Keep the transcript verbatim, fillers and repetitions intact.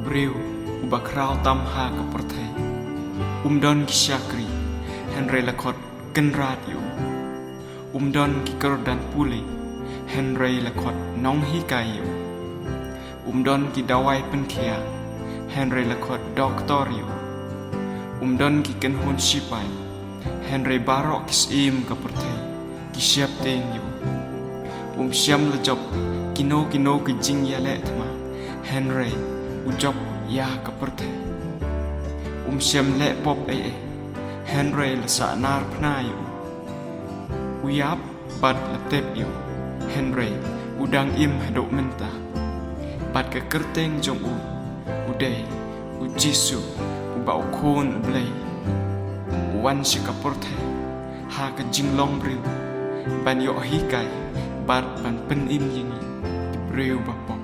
briew uba khraw tam ha ka pyrthei. Um don ki shakri, hynrei la khot kynrad ïa u. Um don ki kyrdan pule, hynrei la khot nonghikai ïa u. Um don ki dawai pynkhia, hynrei la khot doktor ïa u. Um don ki kynhun shipai, hynrei baroh ki syiem ka pyrthei ki sheptieng ïa u. Um shym la jop kino kino ki jingïaleh thma, hynrei u jop ïa ka pyrthei. Um shym leh pop ei ei, hynrei la sah nar phna ïa u. U ïap bad la tep ïa u, hynrei u dang im haduh mynta. Bad ka kyrteng jong u u dei U Jisu, uba U Khun U Blei. U wan sha ka pyrthei ha ka jinglong briew ban ïoh hikai bad ban pynim ïa ngi ki briew ba pop.